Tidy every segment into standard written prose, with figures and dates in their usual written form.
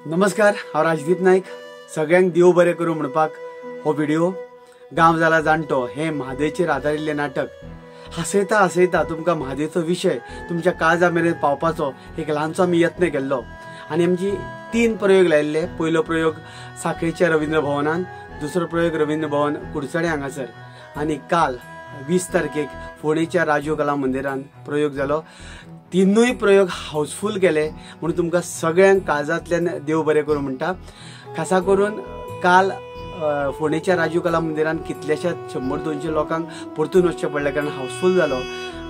नमस्कार, हांव राजदीप नायक. सगळ्यांक देव बरें करूं म्हणपाक हो व्हिडिओ. गांव जाला जाणटो हें म्हादयचेर आदारिल्लें नाटक. हांसयता हांसयता तुमकां म्हादयचो विशय तुमच्या काळजा मेरेन पावपाचो एक ल्हानसो आमी यत्न केल्लो आनी आमची 3 प्रयोग लायिल्ले. पयलो प्रयोग साखळेच्या रवींद्र भवनान, दुसरो प्रयोग रवींद्र भवन कुडचडे हांगासर आनी काल 20 तारखेक फोंडेच्या राजीव कला मंदिरान प्रयोग जालो. 3 प्रयोग हाऊसफूल केले म्हणून तुमकां सगळ्यांक काळजांतल्यान देव बरें करूं म्हणटा. खासा करून काल फोंडेच्या राजीव कला मंदिरान कितल्याशाच 100-200 लोकांक परतून वचचें पडलें कारण हाऊसफूल जालो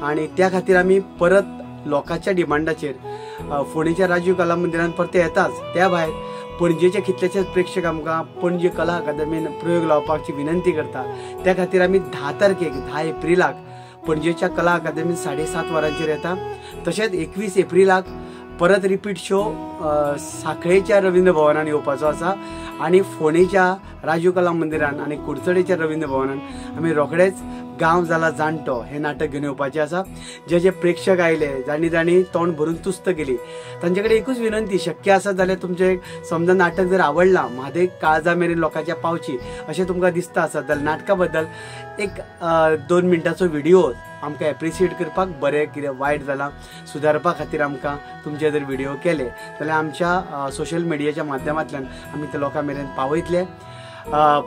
आनी त्या खातीर आमी परत लोकांच्या डिमांडाचेर फोंडेच्या राजीव कला मंदिरान परते येताच. त्या भायर पणजेचे कितलेशेच प्रेक्षक आमकां पणजे कला अकादमीन प्रयोग लावपाची विनंती करता. त्या खातीर आमी 10 तारखेक 10 एप्रिलाक पणजेच्या कला अकादमीन 7:30 वरांचेर येता. तशेंच 21 एप्रिलाक परत रिपीट शो साखळेच्या रवींद्र भवनान येवपाचो आसा आनी फोंडेच्या राजीव कला मंदिरान आनी कुडचडेच्या रवींद्र भवनान आमी रोखडेच गांव जाला जाणटो हें नाटक घेवन येवपाचें आसा. जे जे प्रेक्षक आयले जाणी जाणी तोंड भरून तुस्त केली तांचे कडेन एकूच विनंती, शक्य आसा जाल्यार तुमचें समजा नाटक जर आवडलां, म्हादय काळजा मेरेन लोकांच्या पावची अशें तुमकां दिसता आसत जाल्यार नाटका बद्दल एक 2 मिनटाचो व्हिडिओ आमकां एप्रिशिएट करपाक, बरें कितें वायट जालां सुदारपा खातीर आमकां तुमचे जर व्हिडिओ केले जाल्यार आमच्या सोशल मिडियाच्या माध्यमांतल्यान आमी ते लोकां मेरेन पावयतले.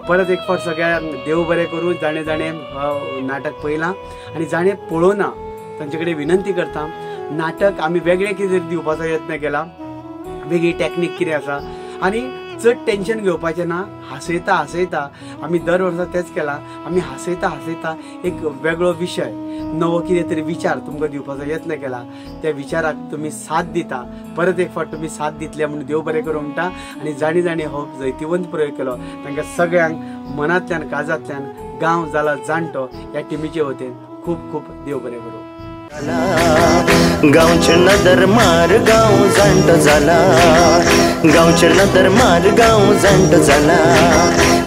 परत एक फावट सगळ्यांक देव बरें करूं. जाणें जाणें नाटक पळयलां आनी जाणें पळोवना तांचे कडेन विनंती करता, नाटक आमी वेगळें कितें दिवपाचो यत्न केला, वेगळी टॅक्नीक कितें आसा आनी चड टेन्शन घेवपाचें ना. हांसयता हांसयता आमी दर वर्सा तेंच केलां, आमी हांसयता हांसयता एक वेगळो विशय, नवो कितें तरी विचार तुमकां दिवपाचो यत्न केला. त्या विचाराक तुमी साथ दिता, परत एक फावट तुमी साथ दितले म्हणून देव बरें करूं म्हणटा आनी जाणी जाणी हो जैतिवंत प्रयोग केलो तांकां सगळ्यांक मनांतल्यान काळजांतल्यान गांव जाला जाणटो ह्या टिमीचे वतीन खूब खूब देव बरें करूं. गांवचे नदर मार गांव जाणटो जाला, गांवचे नदर मार गांव जाणटो जाला,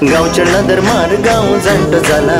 गांवचे नदर मार गांव जाणटो जाला.